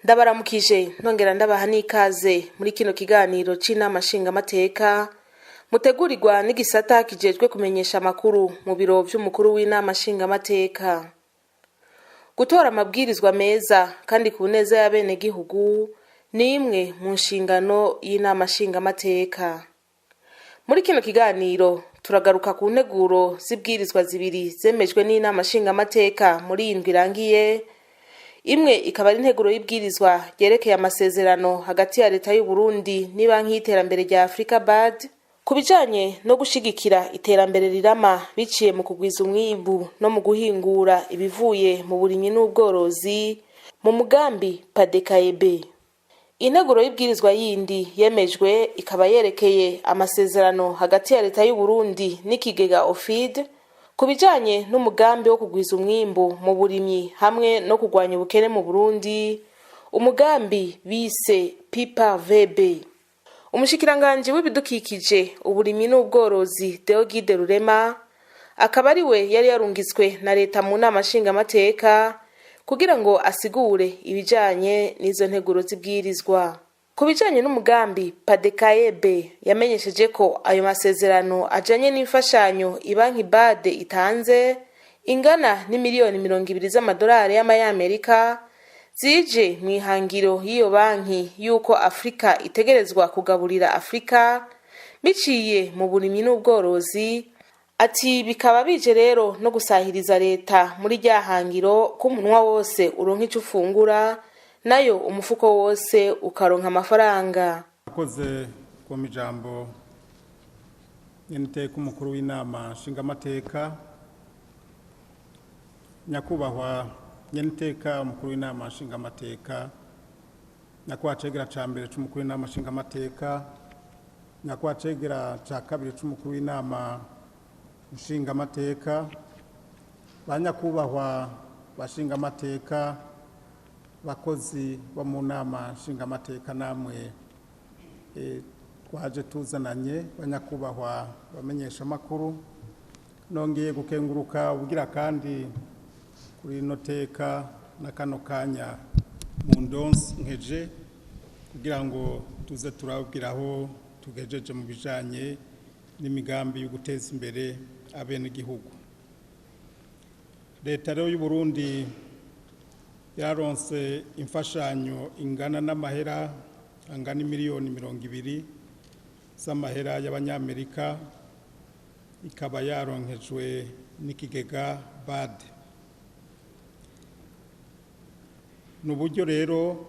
Ndabaramukije, nongera ndabaha n'ikaze muri kino kiganiro c'inama nshingamateka mutegurirwa n'igisata kijejwe kumenyesha amakuru mu biro vy'umukuru w'inama nshingamateka. Gutora amabwirizwa meza kandi ku neza y'abenegihugu ni imwe mu nshingano y'inama nshingamateka. Muri kino kiganiro turagaruka ku nteguro z'ibwirizwa zibiri zemejwe n'inama nshingamateka muri iyi ndwi irangiye. Imwe ikaba ari integuro y'ibwirizwa ryerekeye amasezerano hagati ya leta y'u Burundi n'ibanki y'iterambere rya Afrika BAD ku bijanye no gushigikira iterambere rirama biciye mu kugwiza umwimbu no mu guhingura ibivuye mu burimyi n'ubworozi mu mugambi PADECAEB. Integuro y'ibwirizwa yindi yemejwe ikaba yerekeye amasezerano hagati ya leta y'u Burundi n'ikigega OFID ku bijanye n'umugambi wo kugwiza umwimbu mu burimyi hamwe no kugwanya ubukene mu Burundi, umugambi bise PIPA-VB. Umushikiranganji w'ibidukikije, uburimyi n'ubworozi, Deogide Rurema, akaba ari we yari yarungitswe na leta mu nama nshingamateka kugira ngo asigure ibijanye n'izo nteguro z'ibwirizwa. Ku bijanye n'umugambi PADECAEB, yamenyesheje ko ayo masezerano ajanye n'imfashanyo ibanki BAD itanze ingana n'imiliyoni 20 z'amadolari y'amanyamerika, zije mu ihangiro y'iyo banki y'uko Afrika itegerezwa kugaburira Afrika biciye mu burimyi n'ubworozi. Ati bikaba bije rero no gusahiriza leta muri rya hangiro ko umunwa wose uronka ico ufungura, nayo umufuko wose ukaronka amafaranga. Akoze ku ijambo nyeniteka umukuru w'inama nshingamateka, nyakubahwa nyeniteka umukuru w'inama nshingamateka, nyakubahwa cegera ca mbere c'umukuru w'inama nshingamateka, nyakubahwa cegera ca kabiri c'umukuru w'inama nshingamateka, ba nyakubahwa bashingamateka, bakozi bo mu nama nshingamateka, namwe twaje tuzananye, banyakubahwa bamenyesha amakuru, nongeye gukenguruka ubugira kandi kuri ino teka na kano kanya mu ndonsi nkeje kugira ngo tuze turabwiraho tugejeje mu bijanye n'imigambi yo guteza imbere abenegihugu. Leta rero y'u Burundi yararonse imfashanyo ingana n'amahera angana miliyoni 20 z'amahera y'abanyamerika, ikaba yaronkejwe n'ikigega BAD. Ni uburyo rero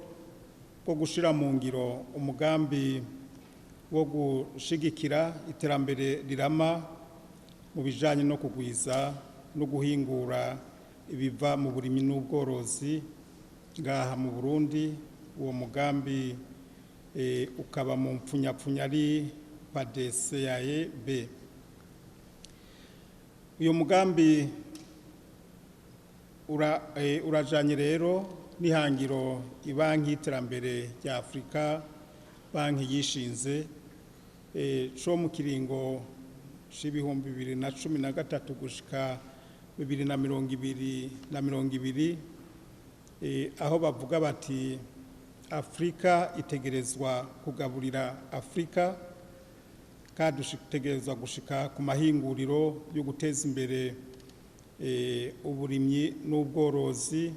bwo gushira mu ngiro umugambi wo gushigikira iterambere rirama mu bijanye no kugwiza no guhingura ibiva mu burimyi n'ubworozi ngaha mu Burundi. Uwo mugambi ukaba mu mpfunyapfunya ari PADECAE B. Uyu mugambi urajanye rero n'ihangiro ibanki y'iterambere rya Afrika, banki yishinze co mu kiringo c'2013 gushika 2020, aho bavuga bati Afrika itegerezwa kugaburira Afrika kandi itegerezwa gushika ku mahinguriro yo guteza imbere uburimyi n'ubworozi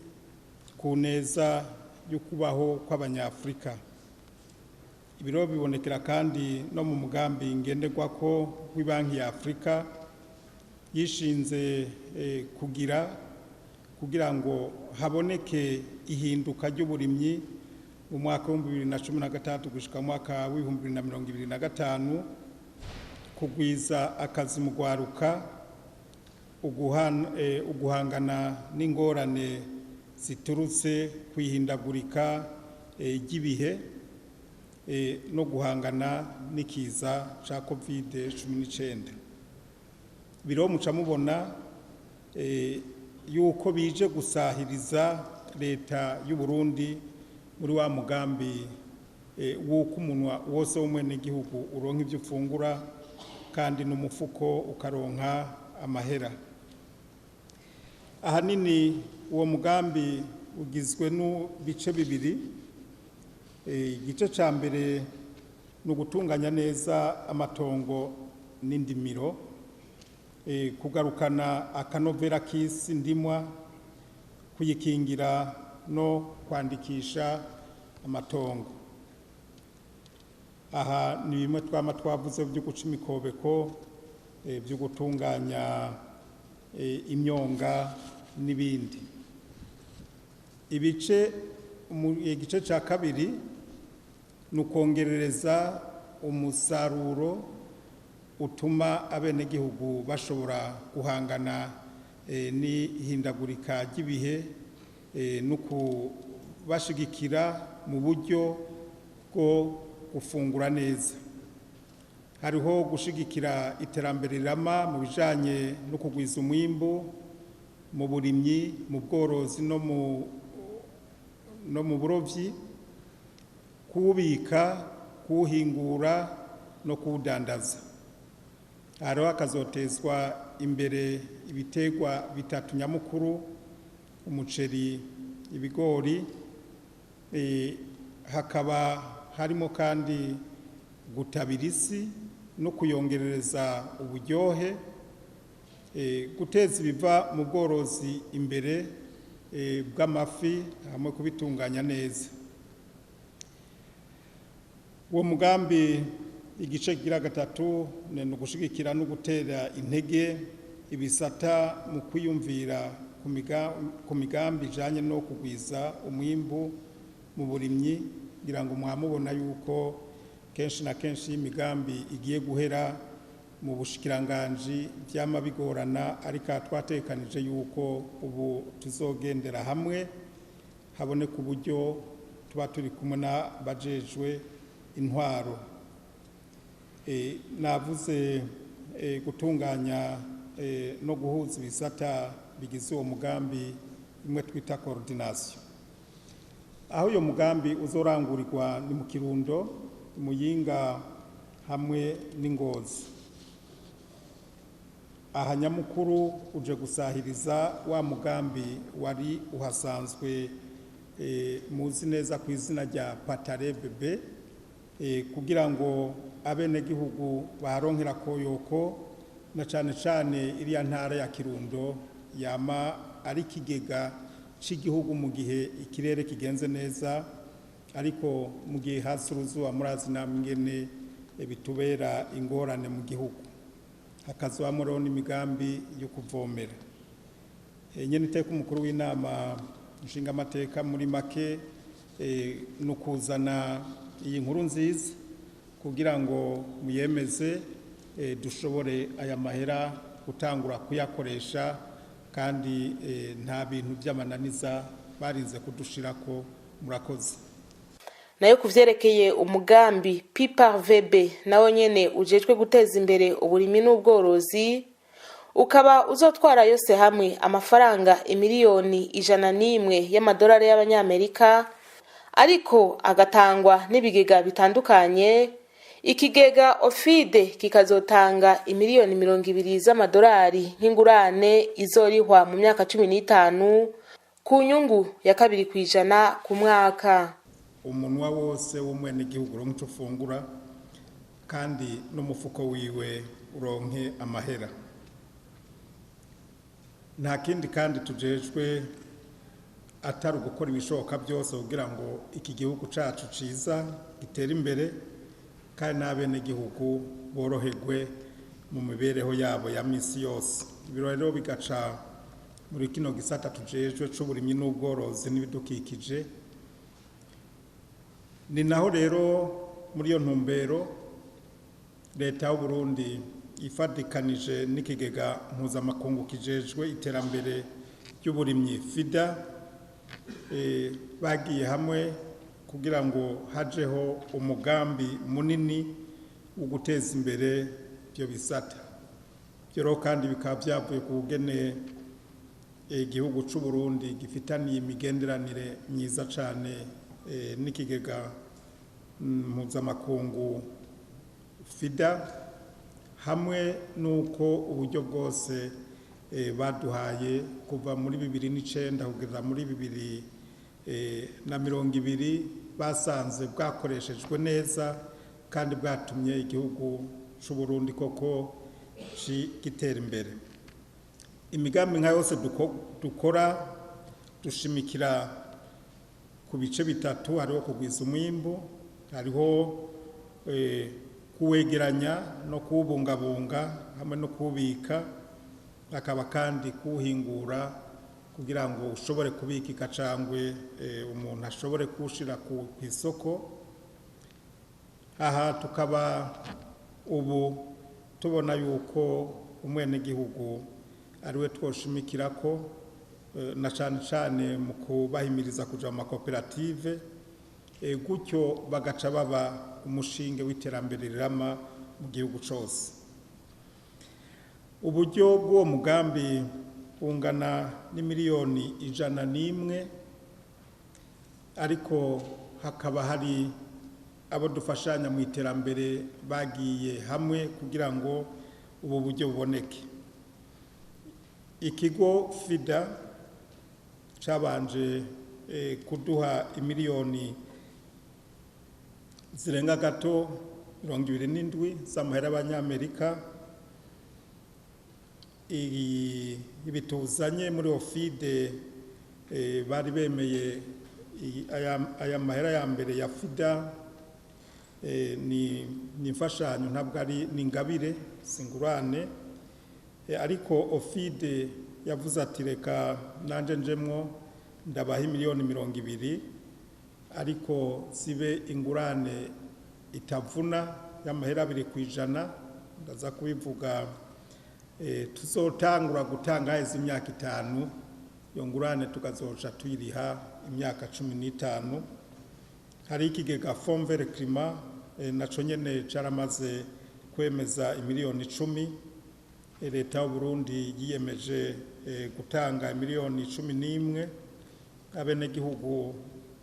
ku neza yo kubaho kw'abanyafrika. Ibiro bibonekera kandi no mu mugambi ngenderwako w'ibanki ya Afrika yishinze kugira ngo haboneke ihinduka ry'uburimyi mu mwaka w'ibihumbi bibiri na cumi na gatandatu gushika mu mwaka w'ibihumbi bibiri na mirongo ibiri na gatanu, kugwiza akazi mu gwaruka, uguhangana n'ingorane ziturutse kwihindagurika ry'ibihe, no guhangana n'ikiza ca covid cumi n'icenda. Biro muca mubona yuko bije gusahiriza leta y'u Burundi muri wa mugambi w'uko umunwa wose w'umwenegihugu uronka ibyo ufungura kandi n'umufuko ukaronka amahera. Ahanini uwo mugambi ugizwe n'ibice bibiri. Igice cya mbere ni ugutunganya neza amatongo n'indimiro, kugarukana akanovera k'isi ndimwa, kuyikingira no kwandikisha amatongo. Aha ni bimwe twama twavuze byo guca imikobeko, byo gutunganya imyonga n'ibindi. Igice cya kabiri ni ukongerereza umusaruro utuma abenegihugu bashobora guhangana n'ihindagurika ry'ibihe, no kubashigikira mu buryo bwo gufungura neza. Hariho gushigikira iterambere rirama mu bijanye no kugwiza umwimbu mu burimyi, mu bworozi no mu burovyi, kuwubika, kuwuhingura no kuwudandaza. Hariho hakazotezwa imbere ibitegwa bitatu nyamukuru: umuceri, ibigori, hakaba harimo kandi gutabira isi no kuyongerereza uburyohe, guteza ibiva mu bworozi imbere bw'amafi hamwe kubitunganya neza. Uwo mugambi igice kigira gatatu ni ugushigikira no gutera intege ibisata mu kwiyumvira ku migambi ijanye no kugwiza umwimbu mu burimyi, kugira ngo mwamubona yuko kenshi na kenshi imigambi igiye guhera mu bushikiranganji vyama bigorana, ariko twatekanije yuko ubu tuzogendera hamwe haboneka uburyo tuba turi kumwe n'abajejwe intwaro. Navuze gutunganya no guhuza ibisata bigize uwo mugambi, imwe twita coordination. Aho uyo mugambi uzorangurirwa ni mu Kirundo, Muyinga hamwe n'Ingozi. Aha nyamukuru uje gusahiriza wa mugambi wari uhasanzwe, muzi neza ku izina rya Patarebe, kugira ngo abenegihugu baharonkera koyoko, na cane cane iriya ntara ya Kirundo yama ari ikigega c'igihugu mu gihe ikirere kigenze neza, ariko mu gihe hasi uruzuba murazi namwe ingene bitubera ingorane mu gihugu. Hakazobamwo rero n'imigambi yo kuvomera. Nyene iteka umukuru w'inama nshingamateka muri make ni ukuzana iyi nkuru nziza kugira ngo muyemeze, dushobore aya mahera gutangura kuyakoresha, kandi nta bintu by'amananiza barinze kudushirako. Murakoze. Nayo kuvyerekeye umugambi PPARVB, nawo nyene ujejwe guteza imbere uburimi n'ubworozi, ukaba uzotwara yose hamwe amafaranga 101 miliyoni y'amadolari y'abanyamerika, ariko agatangwa n'ibigega bitandukanye. Ikigega OFIDE kikazotanga 20 miliyoni z'amadolari nk'ingurane izorihwa mu myaka 15 ku nyungu ya 2% ku mwaka. Umunwa wose w'umwenegihugu uronke ico ufungura kandi n'umufuko wiwe uronke amahera. Nta kindi kandi tujejwe atari ugukora ibishoboka byose kugira ngo iki gihugu cacu ciza gitere imbere, kandi n'abenegihugu boroherwe mu mibereho yabo ya misi yose. Ibiro rero bigaca muri kino gisata tujejwe c'uburimyi n'ubworozi n'ibidukikije. Ni naho rero muri iyo ntumbero leta y'u Burundi ifatikanije n'ikigega mpuzamakungu kijejwe iterambere ry'uburimyi FIDA, bagiye hamwe kugira ngo hajeho umugambi munini wo guteza imbere ibyo bisata. Ibyo rero kandi bikaba byavuye ku bugene igihugu c'u Burundi gifitaniye imigenderanire myiza cane n'ikigega mpuzamakungu FIDA, hamwe n'uko uburyo bwose baduhaye kuva muri 2009 kugeza muri 2020 basanze bwakoreshejwe neza kandi bwatumye igihugu c'u Burundi koko gitera imbere. Imigambi nka yose dukora dushimikira ku bice bitatu: hariho kugwiza umwimbu, hariho kuwegeranya no kuwubungabunga hamwe no kuwubika, akaba kandi kuwuhingura kugira ngo ushobore kubikika cangwe umuntu ashobore kuwushira ku isoko. Aha tukaba ubu tubona yuko umwenegihugu ariwe twoshimikirako, na cane cane mu kubahimiriza kuja mu makoperative, gutyo bagaca baba umushinge w'iterambere rirama mu gihugu cose. Uburyo bw'uwo mugambi bungana n'imiliyoni 101, ariko hakaba hari abo dufashanya mu iterambere bagiye hamwe kugira ngo ubu buryo buboneke. Ikigo FIDA cabanje kuduha imiliyoni zirenga gato 27 z'amahera y'abanyamerika. Ibituzanye muri ofide bari bemeye aya mahera ya mbere ya FIDA, ni imfashanyo, ntabwo ari n'ingabire, singurane, ariko ofide yavuze ati reka nanje njemwo ndabaha imiliyoni 20, ariko zibe ingurane itavuna y'amahera 2%. Ndaza kubivuga. Tuzotangura gutanga haheze imyaka 5, iyo ngurane tukazoca tuyiriha imyaka 15. Hari ikigega Fonds Vert Climat, naco nyene caramaze kwemeza imiliyoni 10. Leta y'u Burundi yiyemeje gutanga imiliyoni 11, abenegihugu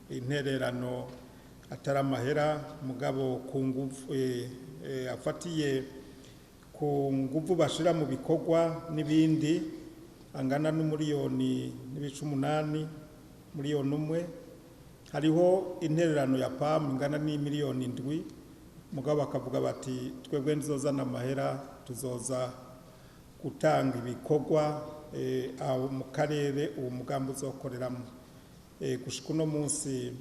intererano atari amahera mugabo ku nguvu, afatiye ku nguvu bashira mu bikorwa n'ibindi, angana n'umuriyoni n'ibice 8, miliyoni 1. Hariho intererano ya PAM ingana n'imiliyoni 7, mugabo bakavuga bati twebwe ntizozana amahera, tuzoza gutanga ibikorwa aho mu karere uwo mugambi uzokoreramo. Gushika uno munsi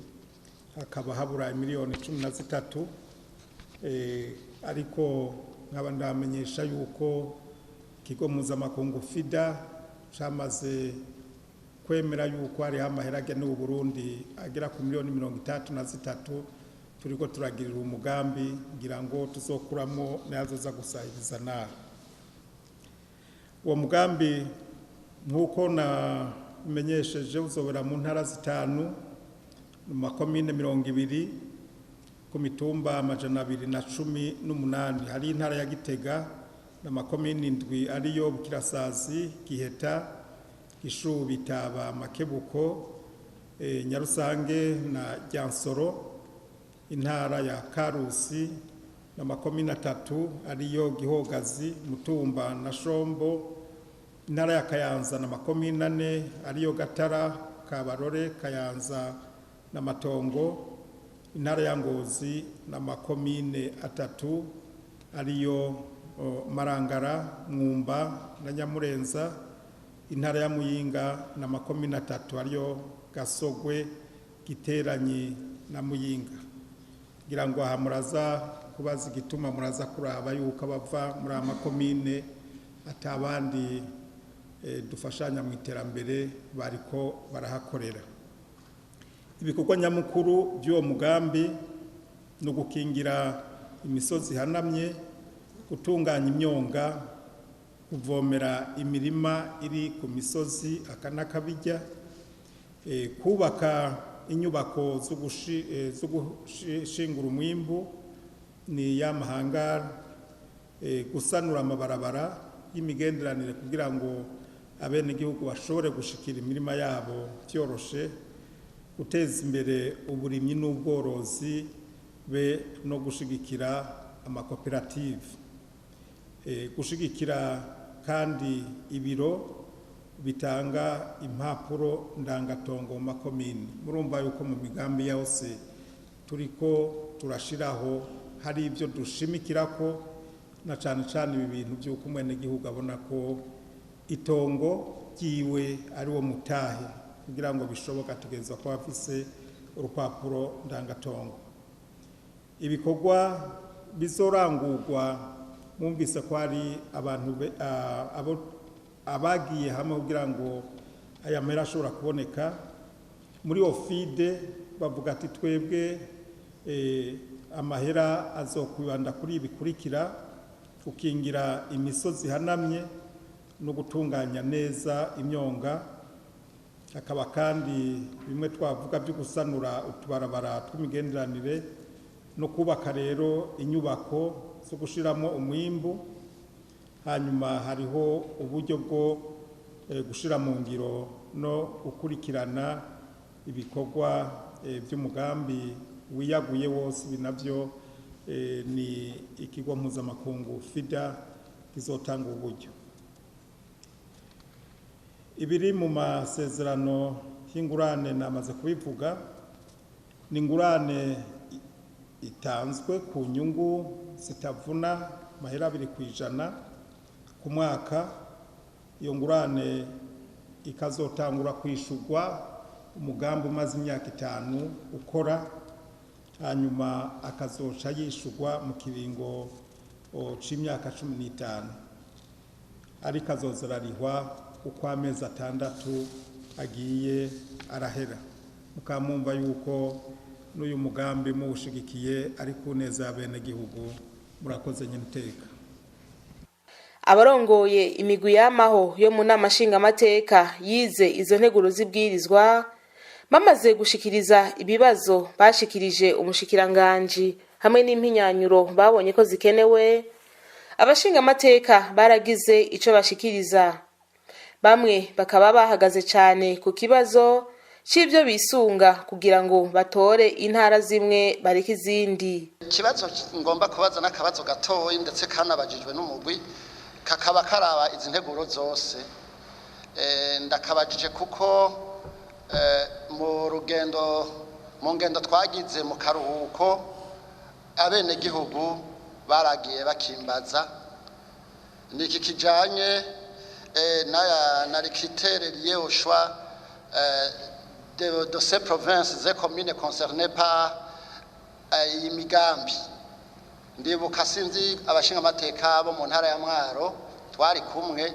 hakaba habura imiliyoni 13, ariko nkaba ndamenyesha yuko ikigo mpuzamakungu FIDA camaze kwemera yuko hariho amahera agenewe Burundi agera ku miliyoni 33, turiko turagirira umugambi ngira ngo tuzokuramo n'azoza gusahiriza naho. Uwo mugambi nk'uko namenyesheje uzobera mu ntara 5, mu makomine 20, ku mitumba 218. Hari intara ya Gitega n'amakomine 7 ariyo Bukirasazi, Giheta, Gishubi, Taba, Makebuko, Nyarusange na Ryansoro. Intara ya Karusi n'amakomine 3 ariyo Gihogazi, Mutumba na Shombo. Intara ya Kayanza n'amakomine 4 ariyo Gatara, Kabarore, Kayanza na Matongo. Intara ya Ngozi n'amakomine 3 ariyo Marangara, Mwumba na Nyamurenza. Intara ya Muyinga n'amakomine 3 ariyo Gasogwe, Giteranyi na Muyinga. Ngira ngo aha muraza kubaza igituma, muraza kuraba yuko abava muri amakomine atabandi dufashanya mu iterambere bariko barahakorera. Ibikorwa nyamukuru by'uwo mugambi no gukingira imisozi ihanamye, gutunganya imyonga, kuvomera imirima iri ku misozi akanakabijya, kubaka inyubako zo gushingura umwimbu ni ya mahangara, gusanura amabarabara y'imigenderanire kugira ngo abenegihugu bashobore gushikira imirima yabo byoroshe, Guteza imbere uburimyi n'ubworozi be no gushigikira amakoperative, gushigikira kandi ibiro bitanga impapuro ndangatongo mu makomini. Murumva yuko mu migambi yose turiko turashiraho hari ibyo dushimikirako, na cane cane ibi bintu by'uko umwenegihugu abona ko itongo ryiwe ari wo mutahe, kugira ngo bishoboka tugeza ko afise urupapuro ndangatongo. Ibikorwa bizorangurwa, mwumvise ko hari abantu abagiye hamwe kugira ngo aya mahera ashobora kuboneka. Muri OFIDE bavuga ati twebwe amahera azokwibanda kuri ibi bikurikira: gukingira imisozi ihanamye no gutunganya neza imyonga, hakaba kandi bimwe twavuga byo gusanura utubarabara tw'imigenderanire no kubaka rero inyubako zo gushiramo umwimbu. Hanyuma hariho uburyo bwo gushira mu ngiro no gukurikirana ibikorwa by'umugambi wiyaguye wose. Ibi navyo ni ikigo mpuzamakungu FIDA kizotanga uburyo. Ibiri mu masezerano y'ingurane namaze kubivuga, ni ingurane itanzwe ku nyungu zitavuna, mahera 2% ku mwaka. Iyo ngurane ikazotangura kwishurwa umugambi umaze imyaka 5 ukora, hanyuma akazoca yishurwa mu kiringo c'imyaka 15, ariko azoza ararihwa uko amezi 6 agiye arahera. Mukamwumva yuko n'uyu mugambi muwushigikiye ari ku neza y'abenegihugu. Murakoze nyine iteka. Abarongoye imigwi yamaho yo mu nama nshingamateka yize izo nteguro z'ibwirizwa bamaze gushikiriza ibibazo bashikirije umushikiranganji hamwe n'impinyanyuro babonye ko zikenewe. Abashingamateka baragize ico bashikiriza, bamwe bakaba bahagaze cane ku kibazo c'ivyo bisunga kugira ngo batore intara zimwe bareke izindi. Ikibazo ngomba kubaza n'akabazo gatoyi, ndetse kanabajijwe n'umugwi, kakaba karaba izi nteguro zose. Ndakabajije kuko mu rugendo, mu ngendo twagize mu karuhuko, abenegihugu baragiye bakimbaza. Ni iki kijanye na les critères liés au choix de ces provinces et communes concernées par iyi migambi. Ndibuka, sinzi, abashingamateka bo mu ntara ya Mwaro twari kumwe,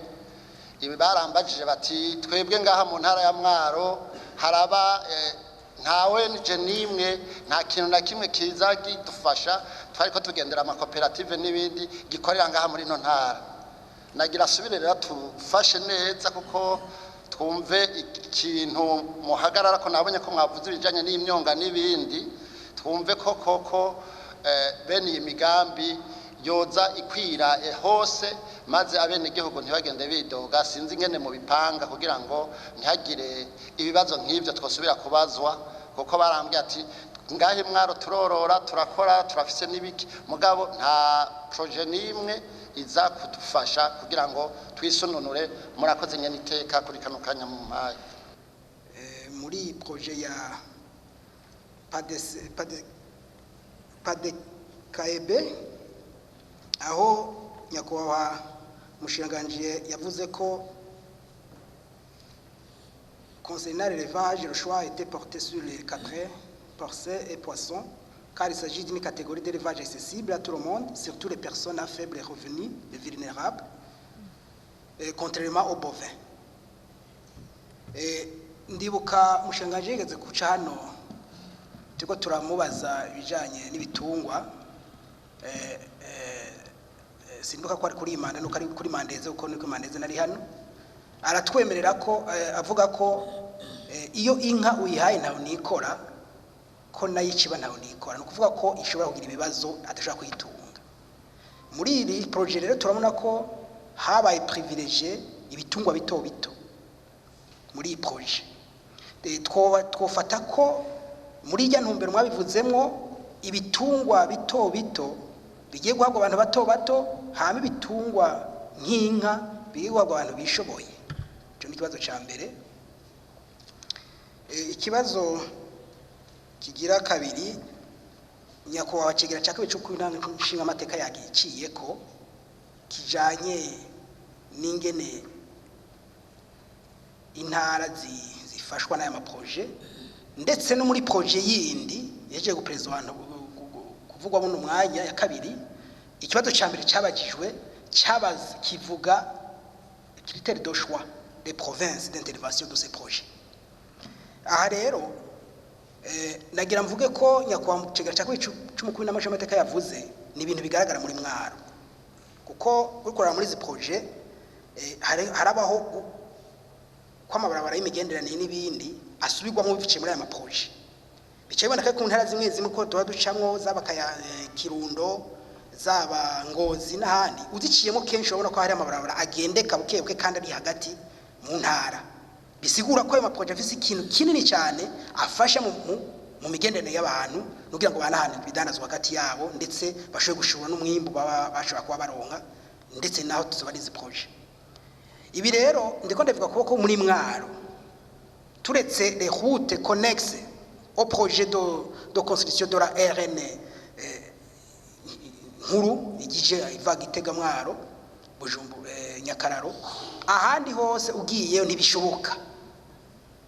ibi barambajije bati: "Twebwe ngaha mu ntara ya Mwaro haraba ntawe nije nimwe, nta kintu na kimwe kiza kidufasha." Twariko tugendera amakoperative n'ibindi gikorera ngaha muri ino ntara. Nagira asubire rero tufashe neza, kuko twumve ikintu muhagarara ko nabonye ko mwavuze ibijanye n'imyonga n'ibindi, twumve ko koko bene iyi migambi yoza ikwira hose, maze abenegihugu ntibagende bidoga. Sinzi ingene mu bipanga kugira ngo ntihagire ibibazo nk'ivyo twosubira kubazwa, kuko barambwiye ati: "Ngahe Mwaro turorora, turakora, turafise n'ibiki, mugabo nta projet n'imwe iza kudufasha kugira ngo twisununure." Murakoze nyene iteka kuri kano kanya mu mpaye. Muri iyi projet ya PADC, PADECAEB, aho nyakubahwa umushikiranganji yavuze ko concernant l'élevage, le choix a été porté sur les caprins, porcins et poissons, car il s'agit d'une catégorie d'élevage accessible à tout le monde, surtout les personnes à faible revenu et vulnérables, et contrairement aux bovins. Et ndibuka umushikiranganji yigeze guca hano, turiko turamubaza ibijanye n'ibitungwa, sinduka ko ari kuri manda nuko ari kuri mandeze, kuko niko mandeze nari hano, aratwemerera ko avuga ko iyo inka uyihaye ntawe nikora ko nayo ikiba ntawe nikora, ni ukuvuga ko ishobora kugira ibibazo adashobora kuyitunga. Muri iri projet rero turabona ko habaye privilégié ibitungwa bito bito muri iyi projet. Twofata ko muri ijya ntumbero mwabivuzemwo, ibitungwa bito bito bigiye guhabwa abantu bato bato, hama ibitungwa nk'inka bigiye guhabwa abantu bishoboye. Icyo ni ikibazo cya mbere. Ikibazo kigira kabiri, nyakubahwa cegera cya kabiri cy'uko inama nshingamateka yagiciye ko kijanye n'ingene intara zifashwa n'aya ma projets, ndetse no muri projet yindi yaje guperezida kuvugwa buno mwanya ya kabiri. Ikibazo cya mbere cyabagijwe cyabaza kivuga critère de choix des provinces d'intervention de ces projets. Aha rero nagira mvuge ko nyakubahwa cegera cya kabiri c'umukuru w'inama nshingamateka yavuze ni ibintu bigaragara muri Mwaro, kuko ukorera muri izi projets harabaho ko amabarabara y'imigenderanire n'ibindi asubirwamo biciye muri aya ma projets. Bicaye biboneka ko ku ntara zimwe zimwe ko tuba ducamwo, zaba Kirundo, zaba Ngozi n'ahandi, uziciyemo kenshi urabona ko hari amabarabara agendeka buke buke kandi ari hagati mu ntara. Bisigura ko ayo ma projets afise ikintu kinini cyane afasha mu migenderanire y'abantu, kugira ngo banahane ibidandazwa hagati yabo, ndetse bashobore gushora n'umwimbu baba bashobora kuba baronka, ndetse naho tuzoba ari izi projets. Ibi rero ndiko ndavuga ko muri Mwaro, turetse les routes connexes au projet de construction de la RN nkuru igije iva Gitega, Mwaro, Bujumbu, Nyakararo, ahandi hose ugiyeyo ntibishoboka.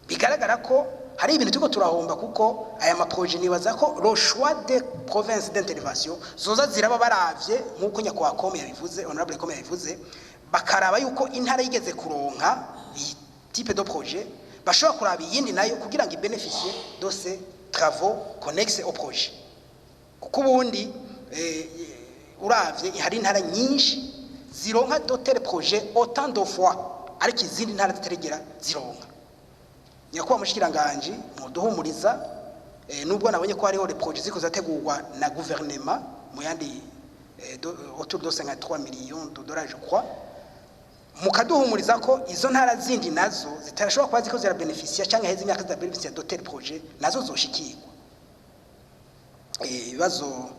Bigaragara ko hari ibintu turiko turahomba, kuko aya ma projets nibaza ko le choix des provinces d'intervention zoza ziraba baravye nk'uko nyakubahwa Kome yabivuze, honorable Kome yabivuze, bakaraba yuko intara yigeze kuronka iyi type de projet, bashobora kuraba iyindi nayo kugira ngo i bénéficie de ces travaux connexes au projet, kuko ubundi uravye hari intara nyinshi zironka de tels projets autant de fois, ariko izindi ntara zitaregera zironka. Nyakubahwa mushikiranganji, muduhumuriza nubwo nabonye ko hariho les projets ziko zategurwa na gouvernement mu yandi autour de 53 millions de dollars, je crois, mukaduhumuriza ko izo ntara zindi nazo zitarashobora kuba ziko zira bénéficier cyangwa heza imyaka zira bénéficier de tels projets nazo zoshikirwa. Ibibazo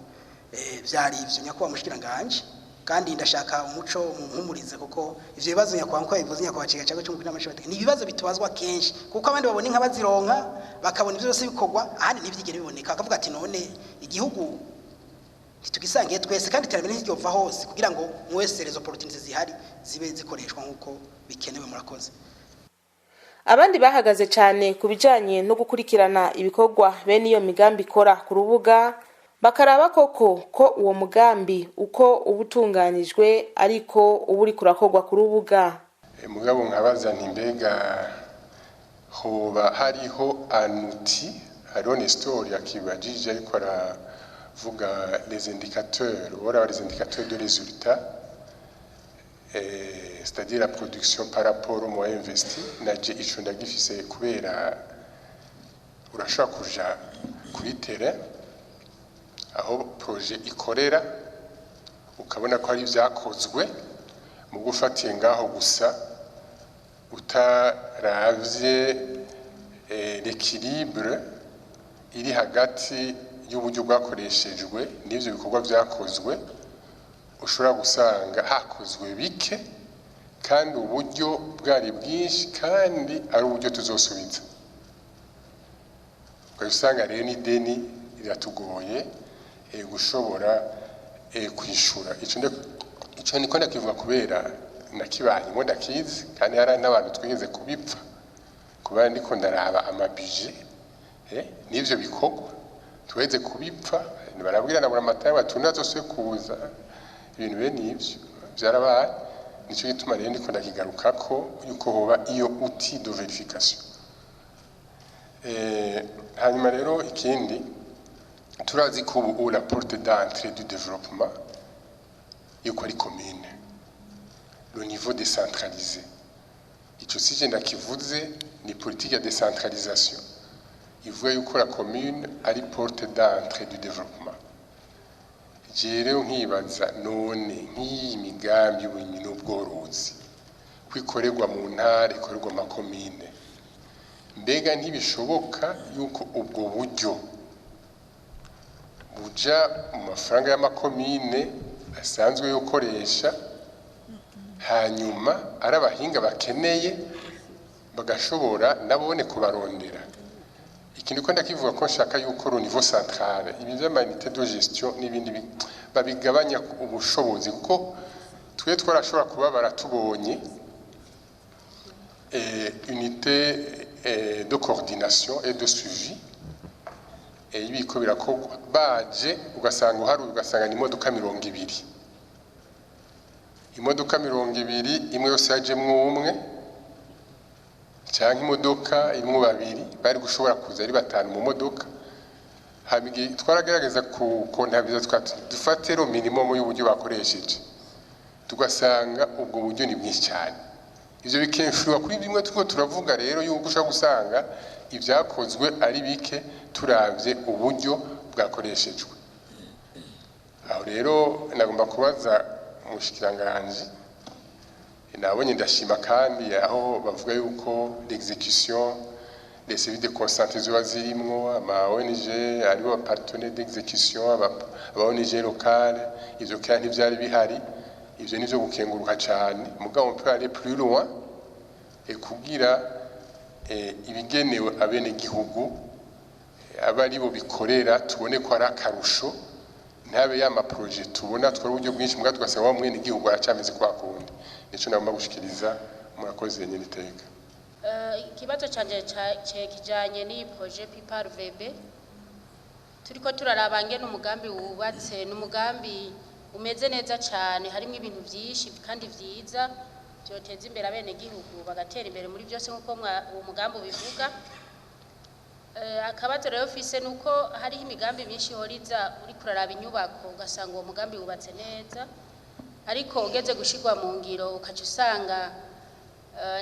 vyari ivyo, nyakubahwa mushikiranganji, kandi ndashaka umuco mumpumurize, kuko ivyo bibazo nyakubahwa nko yabivuze nyakubahwa ciga cyangwa cy'umukuru n'amashabateka ni ibibazo bitubazwa kenshi, kuko abandi babona inka bazironka, bakabona ivyo byose bikorwa, ahandi ntibyigere biboneka, bakavuga ati: "None igihugu ntitugisangiye twese?" Kandi iterambere ntiryova hose kugira ngo mwese les opportunités zihari zibe zikoreshwa nk'uko bikenewe. Murakoze. Abandi bahagaze cyane ku bijanye no gukurikirana ibikorwa bene iyo migambi ikora ku rubuga, bakaraba koko ko uwo mugambi uko uba utunganijwe ariko uba uriko urakorwa ku rubuga. Mugabo nkabaza nti: mbega hoba hariho un outil? Hariho Nestor yakibajije ariko aravuga les indicateurs, ora les indicateurs de résultats, c'est-à-dire la production par rapport au moyen investi. Naje ico ndagifise, kubera urashobora kuja kuri terrain aho projet ikorera, ukabona ko hari ibyakozwe mu gufatiye ngaho gusa, utaravye l'équilibre iri hagati y'uburyo bwakoreshejwe n'ivyo bikorwa vyakozwe, ushobora gusanga hakozwe bike kandi uburyo bwari bwinshi, kandi ari uburyo tuzosubiza. Ukaba usanga rero n'ideni riratugoye gushobora kwishura. Ico niko ndakivuga kubera nakibanyemo, ndakizi, kandi hari n'abantu twigeze kubipfa, kubera ndiko ndaraba ama budgets n'ivyo bikorwa tuheze kubipfa, barabwira na buramatari bati azose kuza, ibintu bene ivyo vyarabaye. Nico gituma rero ndiko ndakigarukako yuko hoba iyo outil de vérification. Hanyuma rero ikindi, turazi ko ubu la porte d'entrée du développement yuko ari commune, le niveau décentralisé. Ico sije ndakivuze, ni politique ya décentralisation ivuga yuko la commune ari porte d'entrée du développement. Je rero nkibaza: none nk'iyi migambi y'uburimyi n'ubworozi kwikorerwa mu ntara, ikorerwa mu makomine, Mbega ntibishoboka yuko ubwo buryo buja mu mafaranga y'amakomine asanzwe yokoresha, hanyuma ari abahinga bakeneye bagashobora nabone kubarondera? Ikindi ko ndakivuga ko nshaka yuko au niveau central ibi vy'ama unité de gestion n'ibindi babigabanya ubushobozi, kuko twe twarashobora kuba baratubonye unité de coordination et de suivi ibiko birakorwa, baje ugasanga uharuye ugasanga ni imodoka 20, imodoka 20, imwe yose yajemwo umwe, cyangwa imodoka irimwo babiri, bari gushobora kuza ari batanu mu modoka. Hama igihe twaragerageza kukontabiza, dufate le minimum y'uburyo bakoresheje, tugasanga ubwo buryo ni bwinshi cyane. Ivyo bikenshurwa kuri bimwe turiko turavuga rero, yuko ushobora gusanga ibyakozwe ari bike turavye uburyo bwakoreshejwe. Aho rero nagomba kubaza umushikiranganji. Nabonye, ndashima kandi aho bavuga yuko l'exécution, les services déconcentrés ziba zirimwo ama ONG, aribo partenaires d'exécution, aba ONG locale. Ivyo kandi ntivyari bihari. Ivyo nivyo gukenguruka cyane, mugabo on peut aller plus loin et kugira ibigenewe abenegihugu aba aribo bikorera, tubone ko ari akarusho, ntabe ya ma projets tubona twari uburyo bwinshi, mbwa tugasanga wa mwene igihugu aracyameze kwa kundi. Nico nagomba gushikiriza. Murakoze, nyene iteka. Ikibazo canje kijanye n'iyi projet PPAR VB. Turiko turaraba ngene umugambi wubatse, ni umugambi umeze neza cane, harimo ibintu vyinshi kandi vyiza vyoteza imbere abenegihugu, bagatera imbere muri byose nk'uko uwo mugambi ubivuga. Akabazo rero fise nuko hariho imigambi myinshi ihoriza, uriko uraraba inyubako ugasanga uwo mugambi wubatse neza, ariko ugeze gushirwa mu ngiro ukaca usanga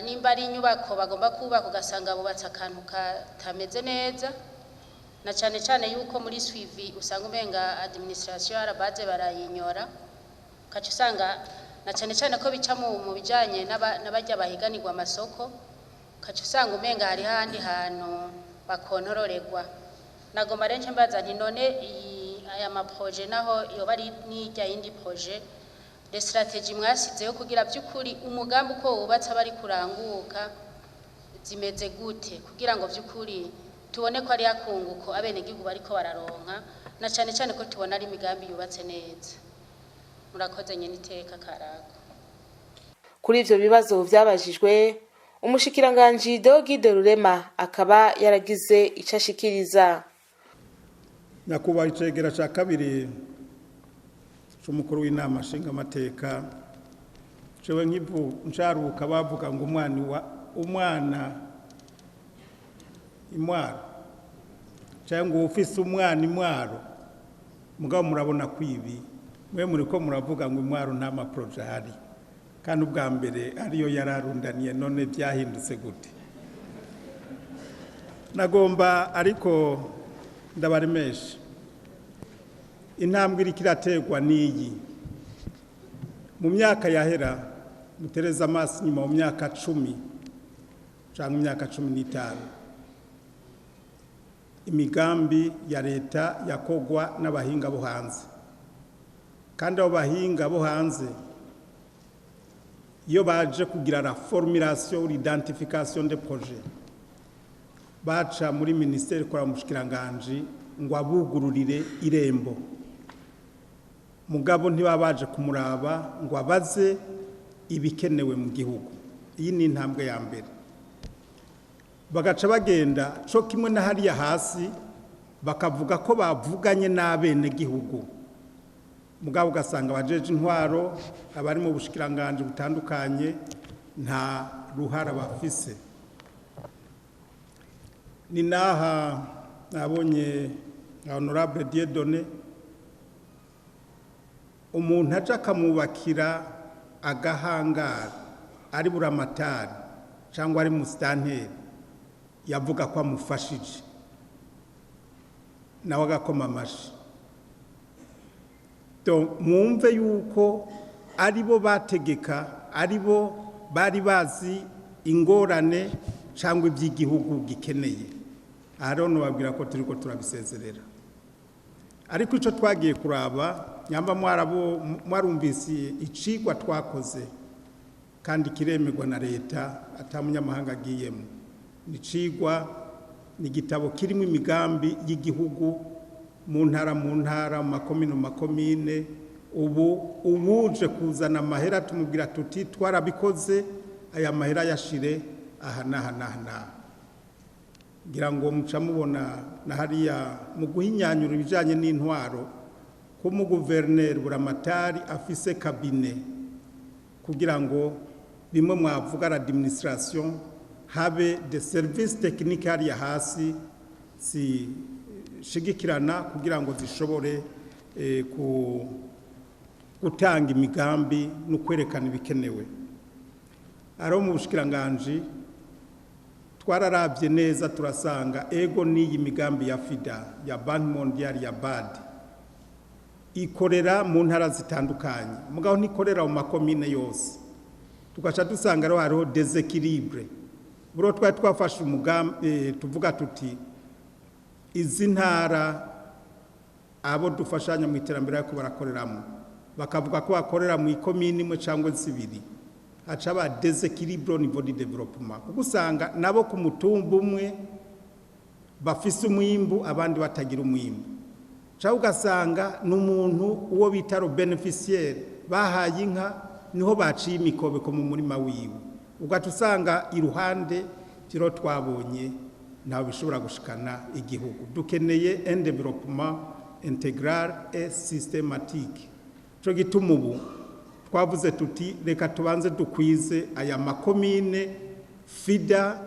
nimba ari inyubako bagomba kubaka, ugasanga bubatse akantu katameze neza, na cane cane yuko muri suivi usanga umenga administration arabaze barayinyora, ukaca usanga na cane cane ko bica mu bijanye n'abarya bahiganirwa amasoko, ukaca usanga umenga hari handi hantu bakontororerwa. Nagomba rero nce mbaza nti: none aya ma projets, naho yoba ari n'irya yindi projet de stratégie mwasizeho kugira by'ukuri umugambi uko wubatse aba ari kuranguka, zimeze gute, kugira ngo by'ukuri tubone ko ari akunguko abenegihugu bariko bararonka, na cane cane ko tubona ari imigambi yubatse neza? Murakoze, nyene iteka karago. Kuri ivyo bibazo vyabajijwe, umushikiranganji Deogide Rurema akaba yaragize ico ashikiriza. Nyakubahwa icegera cya kabiri c'umukuru w'inama nshingamateka, jewe nkivu ncaruka bavuga ngo umwana wa umwana imwaro, cyangwa ngo ufise umwana imwaro. Mugabo murabona ko ibi mwe muriko muravuga ngo imwaro nta ma projets ahari, kandi ubwa mbere ariyo yararundaniye, none byahindutse gute? Nagomba ariko ndabaremesha, intambwe iriko iraterwa n'iyi. Mu myaka yahera, mutereze amaso inyuma mu myaka 10 cyangwa imyaka 15, imigambi ya leta yakogwa n'abahinga bo hanze, kandi abo bahinga bo hanze iyo baje kugira la formulation ou l'identification des projets, baca muri ministère ikora mu bushikiranganji ngo abugururire irembo, mugabo ntibaba baje kumuraba ngo abaze ibikenewe mu gihugu. Iyi ni intambwe ya mbere. Bagaca bagenda co kimwe na hariya hasi, bakavuga ko bavuganye n'abenegihugu, mugabo ugasanga abajeje intwaro, abari mu bushikiranganji butandukanye, nta ruhara bafise. Ni naha nabonye nka honorable Dieudonné, umuntu aja akamwubakira agahangara ari buramatari cyangwa ari musitanteri, yavuga ko amufashije, nawe agakoma amashi. Mwumve yuko ari bo bategeka, ari bo bari bazi ingorane. cyangwa iby'igihugu gikeneye. Aha rero nubabwira ko turiko turabisezerera, ariko icyo twagiye kuraba nyamba mwarumvise icigwa twakoze kandi kiremerwa na leta ata munyamahanga agiyemo. Ni icigwa, ni igitabo kirimo imigambi y'igihugu mu ntara, mu ntara, mu makomine, mu makomine. Ubu uwuje kuzana amahera tumubwira tuti twarabikoze, aya mahera yashire aha n'aha n'aha n'aha. Ngira ngo muca mubona na hariya mu guhinyanyura ibijyanye n'intwaro ko mu guverineri Buramatari afise cabinet kugira ngo bimwe mwavuga l'administration habe de service technique hariya hasi zishigikirana kugira ngo zishobore gutanga imigambi no kwerekana ibikenewe. Aro mu bushikiranganji twararabye neza turasanga ego n'iyi migambi ya FIDA, ya Banque Mondiale, ya BAD ikorera mu ntara zitandukanye, mugabo ntikorera mu makomine yose. Tugaca dusanga rero hariho déséquilibre. Buro twari twafashe umugambi tuvuga tuti izi ntara abo dufashanya mu iterambere ariko barakoreramo bakavuga ko bakorera mu ikomine imwe cyangwa zibiri, haca ba déséquilibre au niveau du développement, kuko usanga nabo ku mutumba umwe bafise umwimbu abandi batagira umwimbu, cyangwa ugasanga n'umuntu uwo bita le bénéficiaire bahaye inka niho baciye imikobeko mu murima wiwe, ugaca usanga iruhande. Tiro twabonye ntawe bishobora gushikana igihugu. Dukeneye un développement intégral et systématique. Cyo gituma ubu twavuze tuti reka tubanze dukwize aya makomine FIDA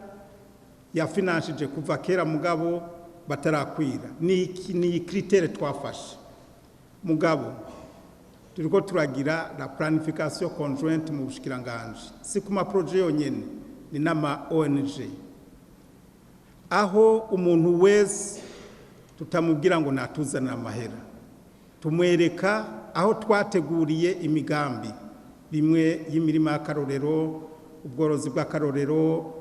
yafinanshije kuva kera mugabo batarakwira. Ni ni critère twafashe, mugabo turiko turagira la planification conjointe mu bushikiranganje, si ku ma projets yonyene, ni n'ama ONG, aho umuntu wese tutamubwira ngo natuzanira amahera, tumwereka aho twateguriye imigambi bimwe y'imirima y'akarorero, ubworozi bw'akarorero,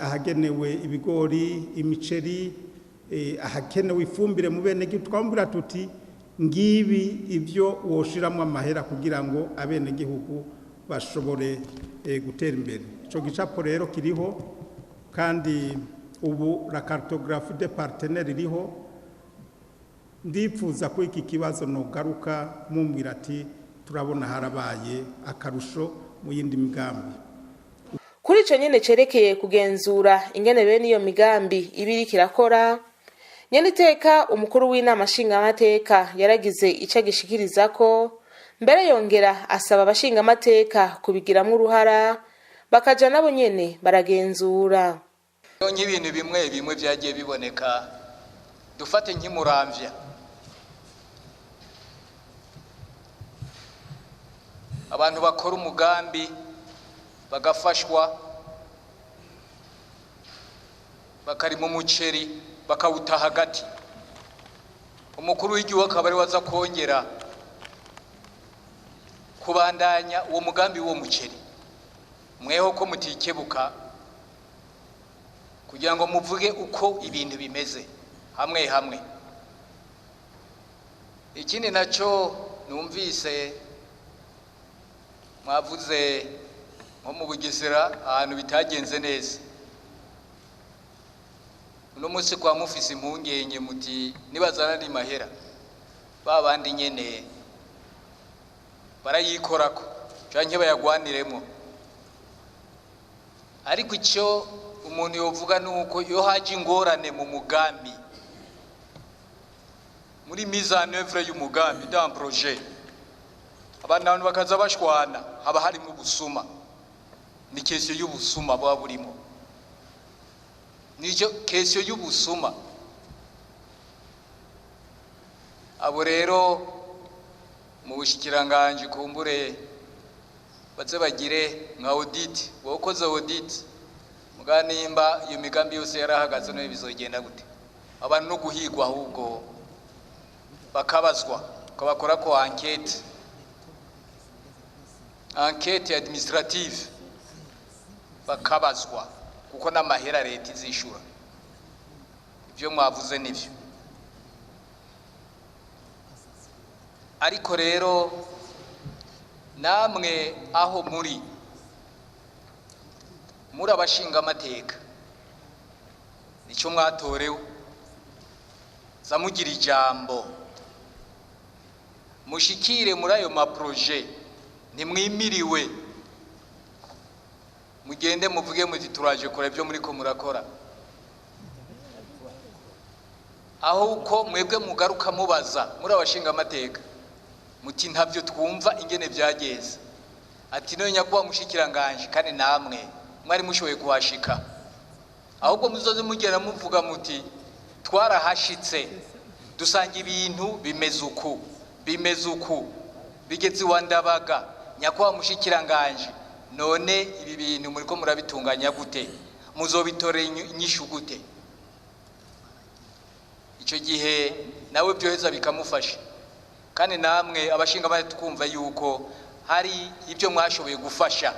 ahagenewe ibigori, imiceri, ahakenewe ifumbire mu bene gihugu. Twamubwira tuti ngibi ibyo woshiramo amahera kugira ngo abenegihugu bashobore gutera imbere. Ico gicapo rero kiriho, kandi ubu la cartographie des partenaires iriho. Ndipfuza ko iki kibazo nogaruka mumbwira ati turabona harabaye akarusho mu yindi migambi. Kuri ico nyene cerekeye kugenzura ingene bene iyo migambi iba iriko irakora, nyeniteka umukuru w'inama nshingamateka yaragize ico agishikirizako, mbere yongera asaba abashingamateka kubigiramwo uruhara bakaja nabo nyene baragenzura. Nk'ibintu bimwe bimwe byagiye biboneka, dufate nk'imuramvya, abantu bakora umugambi bagafashwa bakarima umuceri bakawuta hagati, umukuru w'igihugu akaba ari waza kongera kubandanya uwo mugambi w'uwo muceri. Mweho ko mutikebuka kugira ngo muvuge uko ibintu bimeze hamwe hamwe. Ikindi nacyo numvise mwavuze nko mu Bugesera ahantu bitagenze neza, uno munsi kwa mufise impungenge muti nibazana ni mahera ba bandi nyene barayikorako canke bayagwaniremo. Ariko icyo umuntu yovuga nuko iyo haje ingorane mu mugambi, muri mise en œuvre y'umugambi d'un projet, abantu bakaza bashwana, haba harimo ubusuma. Ni question y'ubusuma buba burimo, nicyo question y'ubusuma. Abo rero mu bushikiranganje kumbure baze bagire nka audit, wakoze audit muganimba iyo migambi yose yarahagaze no bizogenda gute? Abantu no guhigwa ahubwo bakabazwa, bakora ko enquête, enquête administrative, bakabazwa. Kuko n'amahera leta izishura, ibyo mwavuze nibyo. Ariko rero namwe aho muri abashingamateka, nicyo mwatorewe, zamugira ijambo, mushikire muri ayo ma projets. Ntimwimiriwe, mugende muvuge muti: "Turaje kora ibyo muriko murakora." Aho uko mwebwe mugaruka mubaza muri abashingamateka muti: "Ntabyo twumva ingene byagenze." Ati: "None nyakubahwa mushikiranganje, kandi namwe mwari mushoboye kuhashika." Ahubwo muzoze mugera muvuga muti: "Twarahashitse, dusanga ibintu bimeze uku, bimeze uku, bigeze iwa Ndabaga. Nyakubahwa mushikiranganje, none ibi bintu muriko murabitunganya gute? Muzobitorera inyishu gute?" Icyo gihe nawe byoheza bikamufasha, kandi namwe abashingamateka tukumva yuko hari ibyo mwashoboye gufasha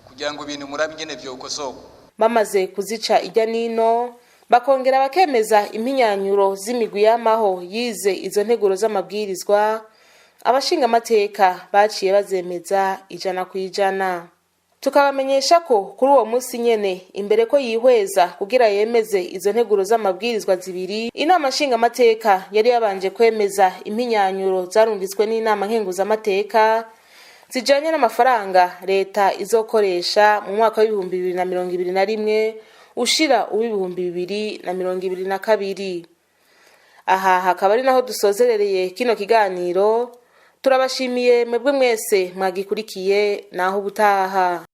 kugira ngo ibintu murabe ingene vyokosorwa. Bamaze kuzica ijya nino, bakongera bakemeza impinyanyuro z'imigwi y'amaho yize izo nteguro z'amabwirizwa, abashingamateka baciye bazemeza 100%. Tukabamenyesha ko kuri uwo munsi nyene, imbere ko yihweza kugira yemeze izo nteguro z'amabwirizwa zibiri, inama nshingamateka yari yabanje kwemeza impinyanyuro zarungitswe n'inama nkenguzamateka zijanye n'amafaranga leta izokoresha mu mwaka w'2021 ushira uw'ibihumbi 2022. Aha hakaba ari naho dusozerereye kino kiganiro. Turabashimiye mwebwe mwese mwagikurikiye. Naho ubutaha.